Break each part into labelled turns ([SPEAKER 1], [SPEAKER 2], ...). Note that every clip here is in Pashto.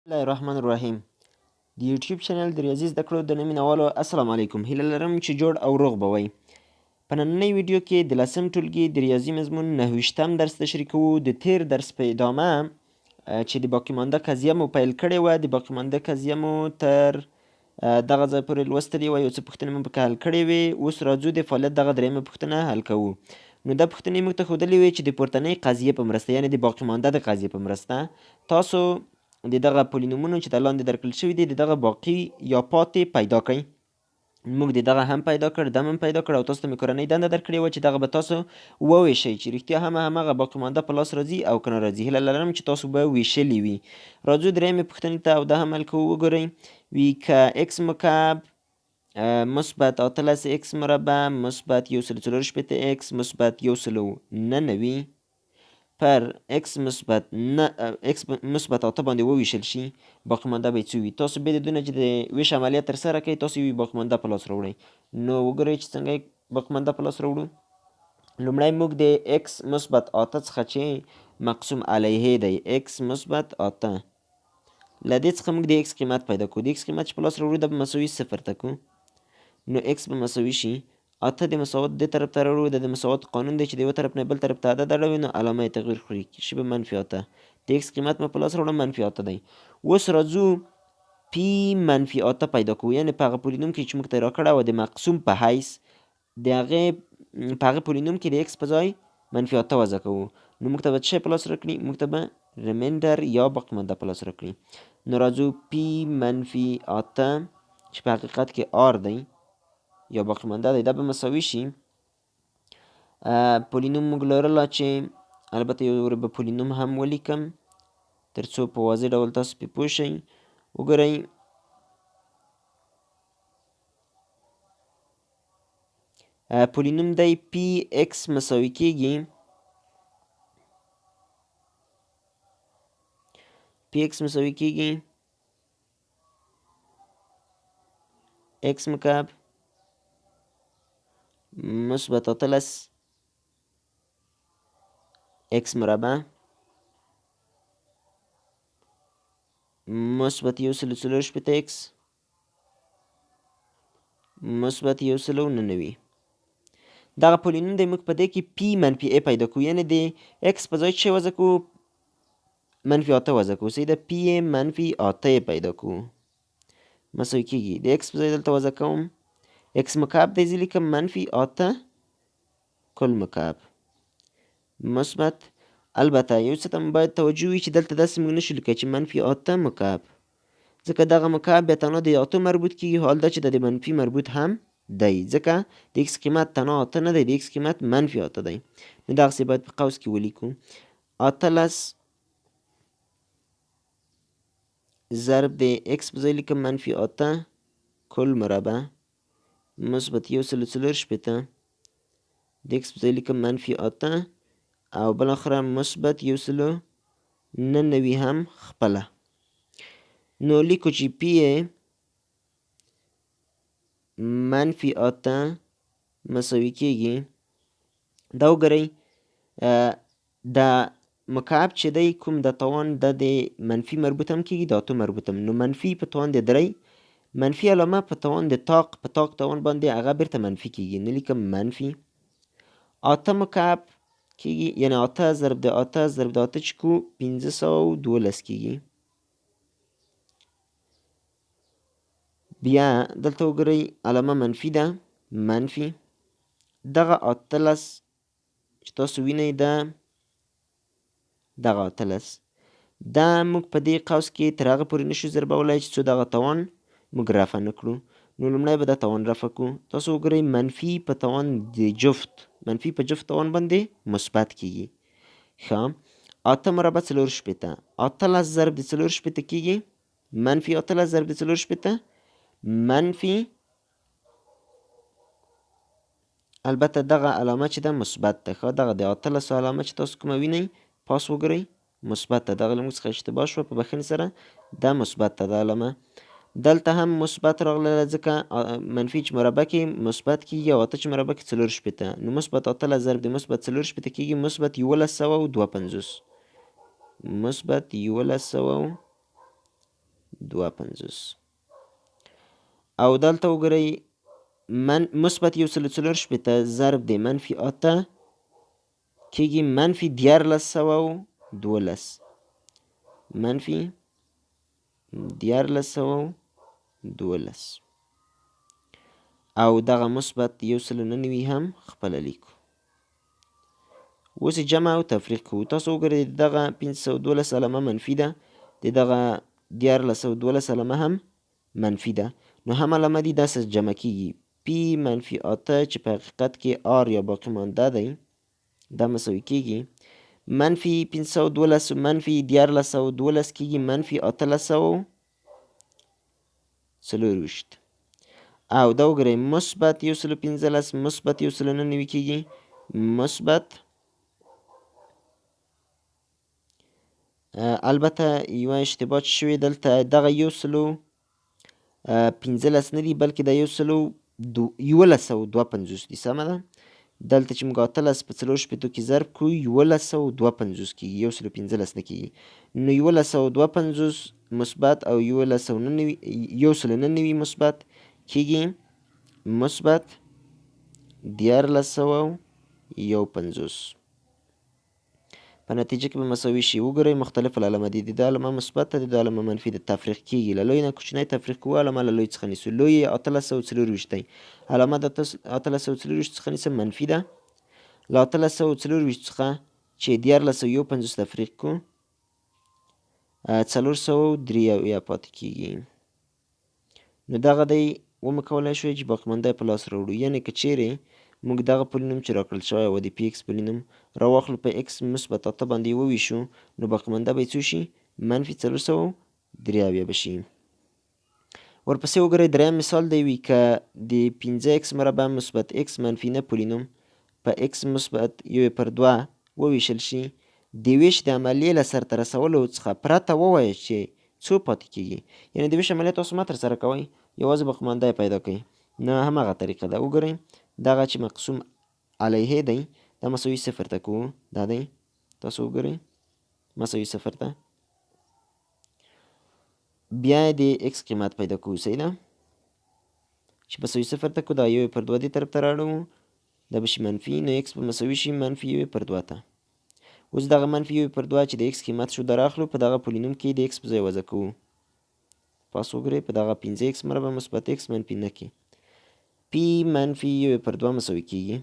[SPEAKER 1] الله الرحمن الرحیم د یوټیوب چینل د ریاضي زده کړو د نوي مینهوالو السلام علیکم. هیله لرم چې جوړ او روغ به وئ. په نننۍ ویډیو کې د لسم ټولګي د ریاضي مضمون 29م درس تشریح کوو. د تیر درس په ادامه چې د باقي مانده قضیه مو پیل کړې وه، د باقي مانده قضیه مو تر دغه ځای پورې لوستلې وه، یو څه پوښتنې مو پکې حل کړې وې. اوس راځو د فعالیت دغه درېیمه پوښتنه حل کوو. نو دا پوښتنې موږ ته ښودلې وې چې د پورتنۍ قضیې په مرسته، یعنې د باقي مانده د قضیې په مرسته، تاسو د دغه پولینومونو چې د لاندې درکړل شوي دي د دغه باقي یا پاتې پیدا کړئ. موږ د دغه هم پیدا کړ، دم هم پیدا کړ، او تاسو ته مې کورنۍ دنده درکړې وه چې دغه به تاسو وویشئ چې رښتیا هم هماغه باقي مانده په لاس راځي او که نه راځي. هیله لرم چې تاسو به ویشلي وي. راځو درېیمې پوښتنې ته او دا هم حل کوو. وګورئ وي که ایکس مکعب مثبت 18 ایکس مربع مثبت 164 ایکس مثبت 199 پر ایکس مثبت نه ایکس مثبت 8 باندې وویشل شي، باقي مانده به یې څه وي؟ تاسو بې د دونه چې د ویش عملیه ترسره کړئ، تاسو یې باقي مانده په لاس راوړئ. نو وګورئ چې څنګه یې باقي مانده په لاس راوړو. لومړی موږ د ایکس مثبت 8 څخه چې مقسوم علیه دی، ایکس مثبت 8، له دې څخه موږ د ایکس قیمت پیدا کوو. د ایکس قیمت چې په لاس راوړو، دا به مساوي صفر ته کو. نو ایکس به مساوي شي 8 د مساوات دې طرف ته راوړو. دا د مساوات قانون دی چې د یوه طرف نه بل طرف ته عدد اړوي، نو علامه یې تغییر خوري، شي به منفي 8. د ایکس قیمت مو په لاس راوړو، منفي 8 دی. اوس راځو پی منفي 8 پیدا کوو، یعنې په هغه پولینوم کې چې موږ ته یې راکړی وه د مقسوم په حیث، د هغې په هغه پولینوم کې د ایکس په ځای منفي 8 وضع کوو. نو موږ ته به څه شی په لاس راکړي؟ موږ ته به ریمینډر یا باقي مانده په لاس راکړي. نو راځو پی منفي 8 چې په حقیقت کې آر دی یا باقي مانده دی، دا به مساوي شي پولینوم موږ لرله چې البته یو ور به پولینوم هم ولیکم تر څو په واضح ډول تاسو پرې پوه شئ. وګورئ پولینوم دی پی ایکس مساوي کیږي، پی ایکس مساوي کیږي ایکس مکعب مثبت 18 ایکس مربع مثبت 164 ایکس مثبت 199. دغه پولینوم دی، موږ په دې کې پی منفي ای پیدا کوو، یعنې د ایکس په ځای څه شی وضع کوو؟ منفي 8 وضع کوو. صحیح ده، پی منفي 8 یې پیدا کوو، مساوي کېږي د ایکس په ځای دلته وضع کوم، ایکس مکعب دی، زه لیکم منفي 8 کل مکعب مثبت. البته یو څه ته مو باید توجه وي چې دلته داسې موږ نشو لیکلی چې منفي 8 مکعب، ځکه دغه مکعب بیا تنها د 8 مربوط کېږي، حال دا چې دا د منفي مربوط هم دی، ځکه د ایکس قیمت تنها 8 نه دی، د ایکس قیمت منفي 8 دی. نو دغسې باید په قوس کې ولیکو 18 ضرب د ایکس په ځای لیکم منفي 8 کل مربع مثبت 164، د ایکس په ځای لیکم منفي 8 او بالاخره مثبت 199 هم خپله. نو لیکو چې پی منفي 8 مساوي کېږي، دا وګورئ دا مکعب چې دی کوم د توان د د منفي مربوط هم کېږي، د 8 مربوط هم. نو منفي په توان د 3، منفي علامه په توان د طاق، په طاق توان باندې هغه بیرته منفي کېږي. نو لیکم منفي 8 مکعب کېږي، یعنې 8 ضرب د 8 ضرب د 8 چې کو 512 کېږي. بیا دلته وګورئ علامه منفي ده، منفي دغه 18 چې تاسو وینئ دا دغه 18 دا موږ په دې قوس کې تر هغه پورې نشو ضربولی چې څو دغه توان موږ رفع نه کړو. نو لومړی به دا توان رفع کړو. تاسو وګورئ منفي په توان د جفت، منفي په جفت توان باندې مثبت کېږي. ښه، 8 مربع 64، 18 ضرب د 64 کېږي منفي 18 ضرب د 64 منفي، البته دغه علامه چې ده مثبت ده. ښه، دغه د 18 علامه چې تاسو کومه وینئ پاس وګورئ مثبت ده، دغه له موږ څخه اشتباه شوه په بخښنې سره، دا مثبت ده. دا علامه دلته هم مثبت راغله ځکه منفي چې مربع کې مثبت کېږي او 8 چې مربع کې 64، نو مثبت 18 ضرب د مثبت 64 کېږي مثبت 1152، مثبت 1152. 52. او دلته وګورئ، من مثبت 140 ضرب د منفي 8 کېږي منفي 1312، منفي 1312، او دغه مثبت 199 هم خپله لیکو. اوس یې جمع او تفریق کوو. تاسو وګورئ، دغه 512 علامه منفي ده، د دغه 1312 علامه هم منفي ده، نو هم علامه دي، داسې جمع کېږي. پی منفي 8 چې په حقیقت کې آر یا باقي مانده دی، دا مساوي کېږي منفي 512 منفي 1312 کېږي منفي 1824. او دا وګورئ، مثبت 115 مثبت 199 کېږي مثبت، البته یوه اشتباه چې شوې دلته، دغه 115 نه دي، بلکې دا 1152 دي. سمه ده، دلته چې موږ 18 په 64 کې ضرب کړو، 1152 کېږي، 115 نه کېږي. نو 1152 مثبت او 199 مثبت کېږي مثبت 1351. په نتیجه کې به مساوي شي. وګورئ، مختلف العلامه دي، د ده علامه مثبت ده، د ده علامه منفي ده، تفریق کېږي. له لوی نه کوچنی تفریق کوو، علامه له لوی څخه نیسو. لوی یې 1824 دی، علامه د 1824 څخه نیسم، منفي ده. له 1824 څخه چې 1351 تفریق کړو، 473 پاتې کېږي. نو دغه دی، ومو کولای شوی چې باقیمانده یې په لاس راوړو. یعنې که چیرې موږ دغه پولینوم چې راکړل شوی و، د پي ایکس پولینوم راواخلو، په ایکس مثبت 8 باندې یې وویشو، نو باقیمانده به یې څو شي؟ منفي 473 به شي. ورپسې وګورئ، دریم مثال دی وي که د پنځه ایکس مربع مثبت ایکس منفي 9 پولینوم په ایکس مثبت 1/2 وویشل شي، د ویش د عملیې له سرته رسولو څخه پرته ووایه چې څو پاتې کېږي. یعنې د ویش عملیه تاسو مه ترسره کوئ، یوازې باقیمانده یې پیدا کړئ. نه، هماغه طریقه ده. وګورئ، دغه چې مقسوم علیه دی، دا مساوي صفر ته کوو، دا دی، تاسو وګورئ، مساوي صفر ته. بیا د ایکس قیمت پیدا کوو، صحیح ده، چې مساوي صفر ته کوو، دا 1/2 دې طرف ته راړو، دا به شي منفي، نو ایکس به مساوي شي منفي 1/2 ته. اوس دغه منفي 1/2 چې د ایکس قیمت شو، دا راخلو، په دغه پولینوم کې د ایکس په ځای وضع کوو. پاس وګورئ، په دغه پنځه ایکس مربع مثبت ایکس منفي 9 کې پی منفي 1/2 مساوي کېږي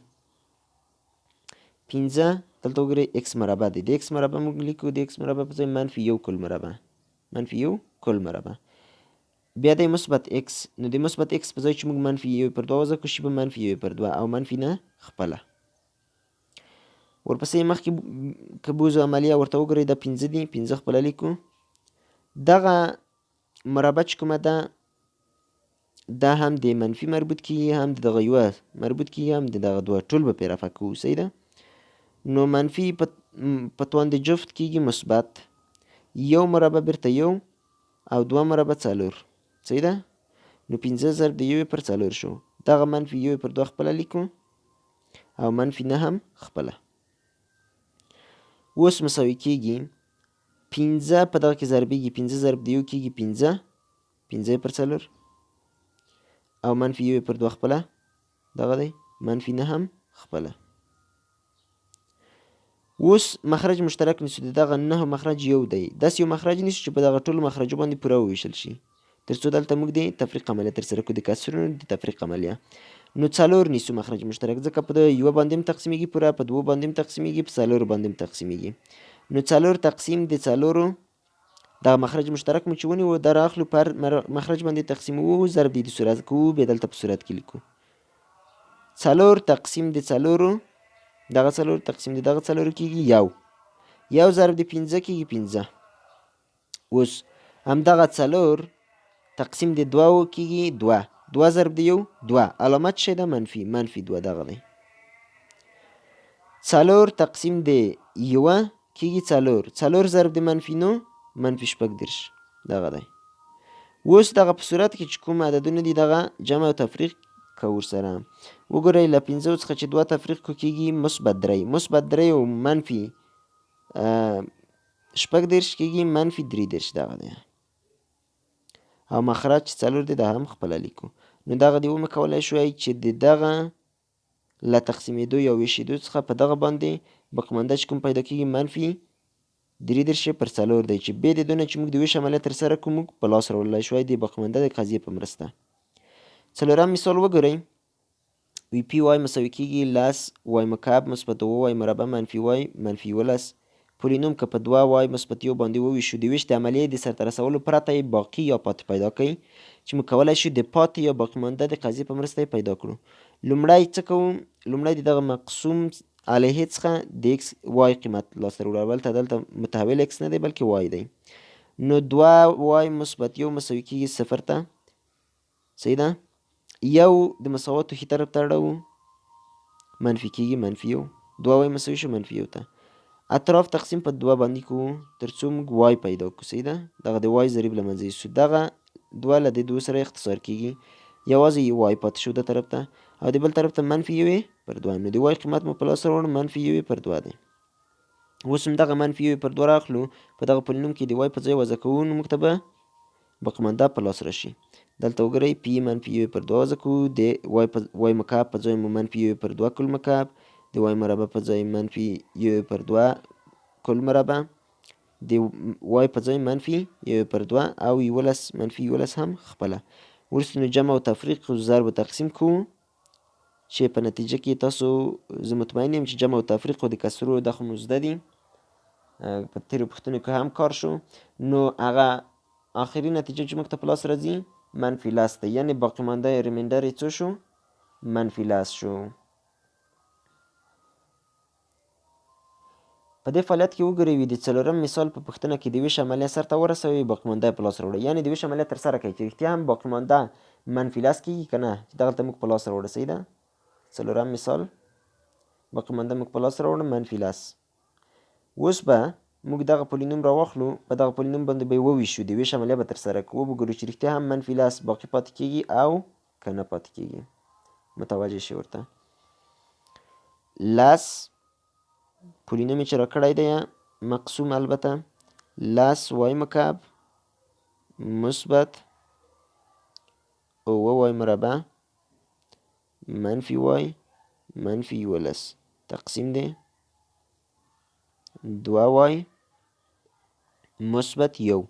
[SPEAKER 1] پنځه. دلته وګورئ، ایکس مربع دی، د ایکس مربع موږ لیکو، د ایکس مربع په ځای منفي یو کل مربع، منفي یو کل مربع. بیا دی مثبت ایکس، نو د مثبت ایکس په ځای چې موږ منفي 1/2 وضع کړو، شي به منفي 1/2 او منفي 9 خپله. ورپسې مخکې که بوزو عملیه ورته وګورئ، دا پنځه دي، پنځه خپله لیکو. دغه مربع چې کومه ده، دا هم د منفي مربوط کېږي، هم د دغه یوه مربوط کېږي، هم د دغه دوه، ټول به پرې رفع کوو، صحیح ده. نو منفي په توان د جفت کېږي مثبت، یو مربع بیرته یو او دوه مربع څلور، صحیح ده. نو پنځه ضرب د 1/4 شو. دغه منفي 1/2 خپله لیکو او منفي 9 هم خپله. اوس مساوي کېږي پنځه په دغه کې ضربېږي، پنځه ضرب د یو کېږي پنځه، 5/4 او منفي 1/2 خپله دغه دی، منفي 9 هم خپله. اوس مخرج مشترک نیسو، د دغه 9 مخرج یو دی، داسې یو مخرج نیسو چې په دغه ټولو مخرجو باندې پوره وویشل شي، تر څو دلته موږ د تفریق عملیه ترسره کړو، د کسرونو د تفریق عملیه. نو څلور نیسو مخرج مشترک، ځکه په یوه باندې هم تقسیمېږي پوره، په دوو باندې هم تقسیمېږي، په څلورو باندې هم تقسیمېږي. نو څلور تقسیم د څلورو، دغه مخرج مشترک مو چې ونیو، دا راخلو پر مخرج باندې تقسیموو، ضرب د دې صورت کوو، بیا دلته په صورت کې لیکو څلور تقسیم د څلورو، دغه څلور تقسیم د دغه څلورو کېږي یو، یو ضرب د پنځه کېږي پنځه. اوس همدغه څلور تقسیم د دوو کېږي دوه، دوه ضرب د یو دوه، علامه څه شی ده؟ منفي، منفي دوه دغه دی. څلور تقسیم د یوه کېږي څلور، څلور ضرب د منفي نو منفي 36 دغه دی. اوس دغه په صورت کې چې کوم عددونه دي، دغه جمع او تفریق کوو ورسره. وګورئ، له پنځو څخه چې دوه تفریق کو کېږي مثبت درې، مثبت درې او منفي 36 کېږي منفي 33 دغه دی. او مخرج چې څلور دی دا هم خپله لیکو. نو دغه دی ومه کولای شوای چې د دغه له تقسیمېدو یا ویشېدو څخه په دغه باندې باقیمانده چې کوم پیدا کېږي منفي 33 پر څلور دی، چې بې د دونه چې موږ د ویش عملیه ترسره کړو موږ په لاس راوړلی شوای د باقیمانده د قضیې په مرسته. څلورم مثال وګورئ. وی پی وای مساوي کېږي لس وای مکعب مثبت اووه وای مربع منفي وای منفي 11. پولینوم که په دوه وای مثبت یو باندې وویشو د ویش د عملیې د سرته رسولو پرته یې باقي یا پاتې پیدا کړئ، چې موږ کولای شو د پاتې یا باقي مانده د قضیې په مرسته یې پیدا کړو. لومړی څه کوو؟ لومړی د دغه مقسوم علیه څخه د ایکس وای قیمت لاسته راوړو. البته دلته متحول ایکس نه دی بلکې وای دی. نو دوه وای مثبت یو مساوي کېږي صفر ته، صحیح ده. یو د مساواتو ښي طرف ته اړوو، منفي کېږي منفي یو، دوه وای مساوي شو منفي یو ته. اطراف تقسیم په دوه باندې کوو تر څو موږ وای پیدا کړو، صحیح ده. دغه د وای ضریب له منځه یوسو، دغه دوه له دې دوه سره اختصار کېږي، یوازې یو وای پاتې شو دا طرف ته او د بل طرف ته منفي یوې پر دوه. نو د وای قیمت مو په لاس راوړ منفي یوې پر دوه دی. اوس هم دغه منفي یوې پر دوه راخلو، په دغه پولینوم کې د وای په ځای وضع کوو، نو موږ ته به باقیمانده په لاس راشي. دلته وګورئ پی منفي یوې پر دوه وضع کوو، د وای په وای مکعب په ځای مو منفي یوې پر دوه کل مکعب، د وای مربع په ځای منفي یوې پر دوه کل مربع، د وای په ځای منفي یوې پر دوه او 11 منفي 11 هم خپله. وروسته نو جمع او تفریق ضرب او تقسیم کوو، چې په نتیجه کې تاسو زه مطمئن یم چې جمع او تفریق او د کسرو دا خو مو زده دي، په تېرو پوښتنو کې هم کار شو. نو هغه آخري نتیجه چې موږ ته په لاس راځي منفي لس دی، یعنې باقي مانده یې ریمینډر یې څو شو؟ منفي لس شو. په دې فعالیت کې وګورئ د څلورم مثال په پوښتنه کې د ویش عملیه سرته ورسوي باقي مانده یې په لاس راوړئ، یعنې د ویش عملیه ترسره کوي چې رښتیا هم باقي مانده منفي لس کېږي که نه، چې دغلته موږ په لاس راوړه. صحیح ده. څلورم مثال باقي مانده موږ په لاس راوړه منفي لس. اوس به موږ دغه پولینوم راواخلو، په دغه پولینوم باندې به یې وویشو، د ویش عملیه به ترسره کړو، وبه ګورو چې رښتیا هم منفي لس باقي پاتې کېږي او که نه پاتې کېږي. متوجه شئ ورته. لس پولینوم یې چې راکړی دی مقسوم البته لس وای مکعب مثبت اووه وای مربع منفي وای منفي 11 تقسیم دی دوه وای مثبت یو.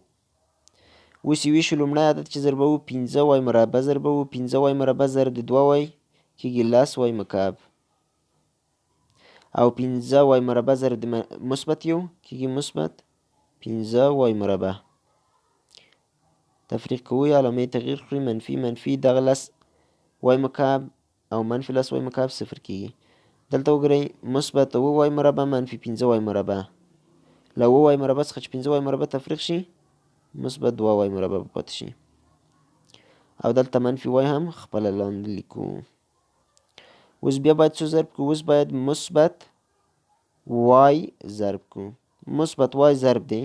[SPEAKER 1] اوس یې ویشو لومړی عدد چې ضربوو پنځه وای مربع ضربوو، پنځه وای مربع ضرب د دوه وای کېږي لس وای مکعب، او پنځه وای مربع ضرب د مثبت یو کېږي مثبت پنځه وای مربع. تفریق کوو یې، علامې تغییر خوري، منفي منفي دغه لس وای مکعب او منفي لس وای مکعب صفر کېږي. دلته وګورئ مثبت اووه وای مربع منفي پنځه وای مربع، له اووه وای مربع څخه چې پنځه وای مربع تفریق شي مثبت دوه وای مربع به پاتې شي، او دلته منفي وای هم خپله لاندې لیکو. اوس بیا باید څه ضرب کړو؟ اوس باید مثبت وای ضرب کړو. مثبت وای ضرب دی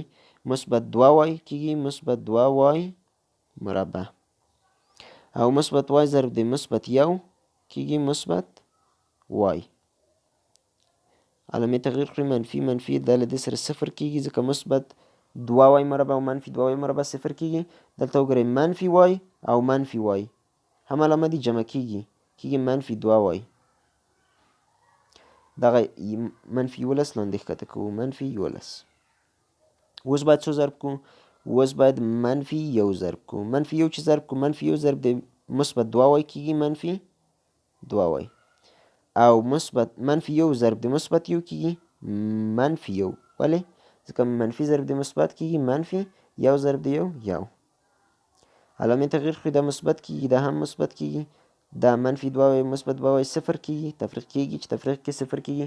[SPEAKER 1] مثبت دوه وای کېږي مثبت دوه وای مربع، او مثبت وای ضرب دی مثبت یو کېږي مثبت وای. علامې تغییر خوري، منفي منفي دا له دې سره صفر کېږي، ځکه مثبت دوه وای مربع او منفي دوه وای مربع صفر کېږي. دلته وګورئ منفي وای او منفي وای هم علامه دي جمع کېږي، کېږي منفي دوه وای. دغه منفي 11 لاندې ښکته کوو، منفي 11. اوس باید څو ضرب کړو؟ اوس باید منفي یو ضرب کړو. منفي یو چې ضرب کړو، منفي یو ضرب د مثبت دوه وای کېږي منفي دوه وای، او مثبت منفي یو ضرب د مثبت یو کېږي منفي یو. ولې؟ ځکه منفي ضرب د مثبت کېږي منفي یو ضرب د یو یو. علامې تغییر خوري، دا مثبت کېږي، دا هم مثبت کېږي، دا منفي دوه وای مثبت دوه وای صفر کېږي، تفریق کېږي، چې تفریق کې صفر کېږي.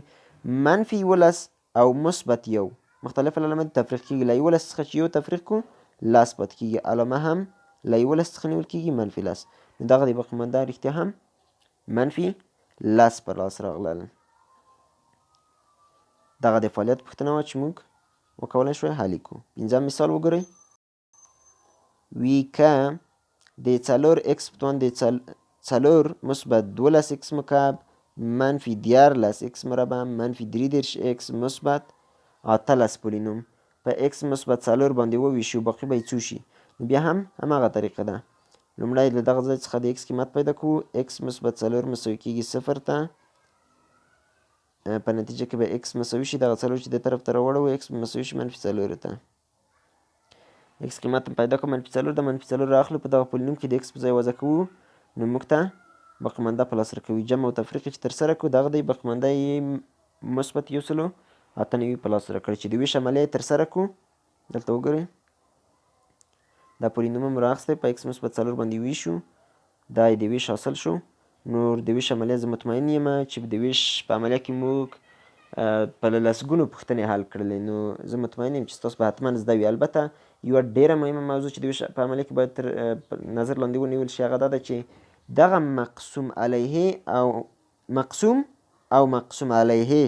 [SPEAKER 1] منفي 11 او مثبت یو مختلف علامه دي، تفریق کېږي. له 11 څخه چې یو تفریق کړو لس پاتې کېږي، علامه هم له 11 څخه نیول کېږي منفي لس. نو دغه د باقي مانده رښتیا هم منفي لس په لاس راغلل. دغه د فعالیت پوښتنه وه چې موږ وکولای شوای حل یې کړو. پنځم مثال وګورئ. وی که د څلور ایکس په توان د څلور مثبت 12 ایکس مکعب منفي 13 ایکس مربع منفي 33 ایکس مثبت 18 پولینوم په ایکس مثبت څلور باندې وویشو، باقي به یې څو شي؟ نو بیا هم هماغه طریقه ده. لومړی له دغه ځای څخه د ایکس قیمت پیدا کوو. ایکس مثبت څلور مساوي کېږي صفر ته. په نتیجه کې به ایکس مساوي شي، دغه څلور چې دې طرف ته راوړو، ایکس به مساوي شي منفي څلورو ته. ایکس قیمت هم پیدا کړو، منفي څلور ده، منفي څلور رااخلو، په دغه پولینوم کې د ایکس په ځای وضع کوو، نو موږ ته باقیمانده په لاس راکوي. جمع او تفریق چې ترسره کړو، دغه دی باقیمانده یې مثبت 198 په لاس راکړي. چې د ویش عملیه یې ترسره کړو، دلته وګورئ دا پولینوم هم رااخستی، په ایکس مثبت څلور باندې ویشو، دا یې د ویش حاصل شو. نور د ویش عملیه زه مطمئن یم چې د ویش په عملیه کې موږ په لسګونو پوښتنې حل کړلې، نو زه مطمئن یم چې ستاسو به حتما زده وي. البته یوه ډېره مهمه موضوع چې د ویش په عملیه کې باید تر نظر لاندې ونیول شي، هغه دا ده چې دغه مقسوم علیه او مقسوم او مقسوم علیه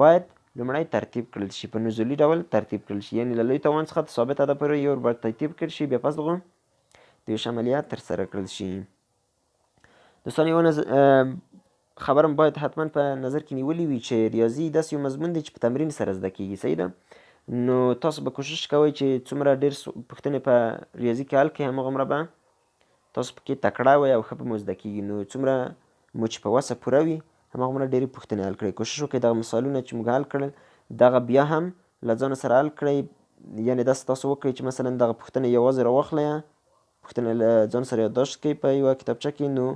[SPEAKER 1] باید لومړی ترتیب کړل شي، په نزولي ډول ترتیب کړل شي، یعنې له لوی توان څخه تر ثابت عدد پورې یو باید ترتیب کړل شي، بیا پس دغو د ویش عملیه ترسره کړل شي. دوستان یو خبرم باید حتما په نظر کې نیولې وي چې ریاضي داسې یو مضمون دی چې په تمرین سره زده کېږي، صحیح ده؟ نو تاسو به کوشش کوئ چې څومره ډېر پوښتنې په ریاضي کې حل کړئ، هماغومره به تاسو پکې تکړه وئ او ښه به مو زده کېږي. نو څومره مو چې په وسه پوره وي، هماغومره ډېرې پوښتنې حل کړئ. کوشش وکړئ دغه مثالونه چې موږ حل کړل، دغه بیا هم له ځانه سره حل کړئ. یعنې داسې تاسو وکړئ چې مثلا دغه پوښتنه یوازې راواخلئ، پوښتنه له ځان سره یادداشت کړئ په یوه کتابچه کې، نو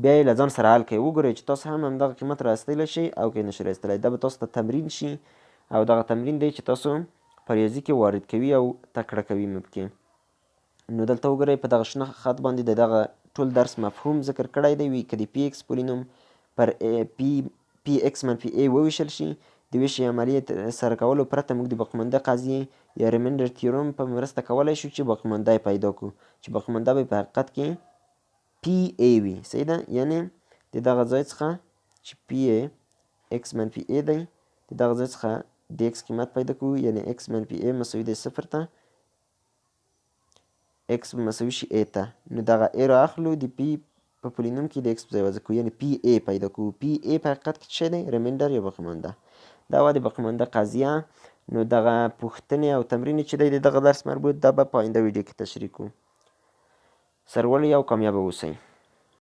[SPEAKER 1] بیا یې له ځان سره حل کړئ، وګورئ چې تاسو هم همدغه قیمت را ایستلی شئ او که یې نشئ را ایستلی. دا به تاسو ته تمرین شي او دغه تمرین دی چې تاسو په ریاضي کې وارد کوي او تکړه کوي مو پکې. نو دلته وګورئ په دغه شنه خط باندې د دغه ټول درس مفهوم ذکر کړی دی وي. که د پي ایکس پولینوم پر پي پي ایکس منفي ای وویشل شي، د ویش عملیې سره کولو پرته موږ د باقیمانده قضیې یا ریمنډر تیوروم په مرسته کولی شو چې باقیمانده یې پیدا کړو، چې باقیمانده به په حقیقت کې پي ای وي، صحیح ده؟ یعنې د دغه ځای څخه چې پي ای ایکس منفي ای دی، د دغه ځای څخه د ایکس قیمت پیدا کوو، یعنې ایکس منفي ای مساوي دی صفر ته، ایکس به مساوي شي ای ته. نو دغه ای را اخلو، د پي په پولینوم کې د ایکس په ځای وضع کوو، یعنې پي ای پیدا کوو. پي ای په حقیقت کې څه شی دی؟ ریمینډر یا باقیمانده. دا وه د باقیمانده قضیه. نو دغه پوښتنې او تمرین چې دی د دغه درس مربوط، دا به په آینده ویډیو کې تشریح کوو. سرلوړي او کامیابه اوسئ.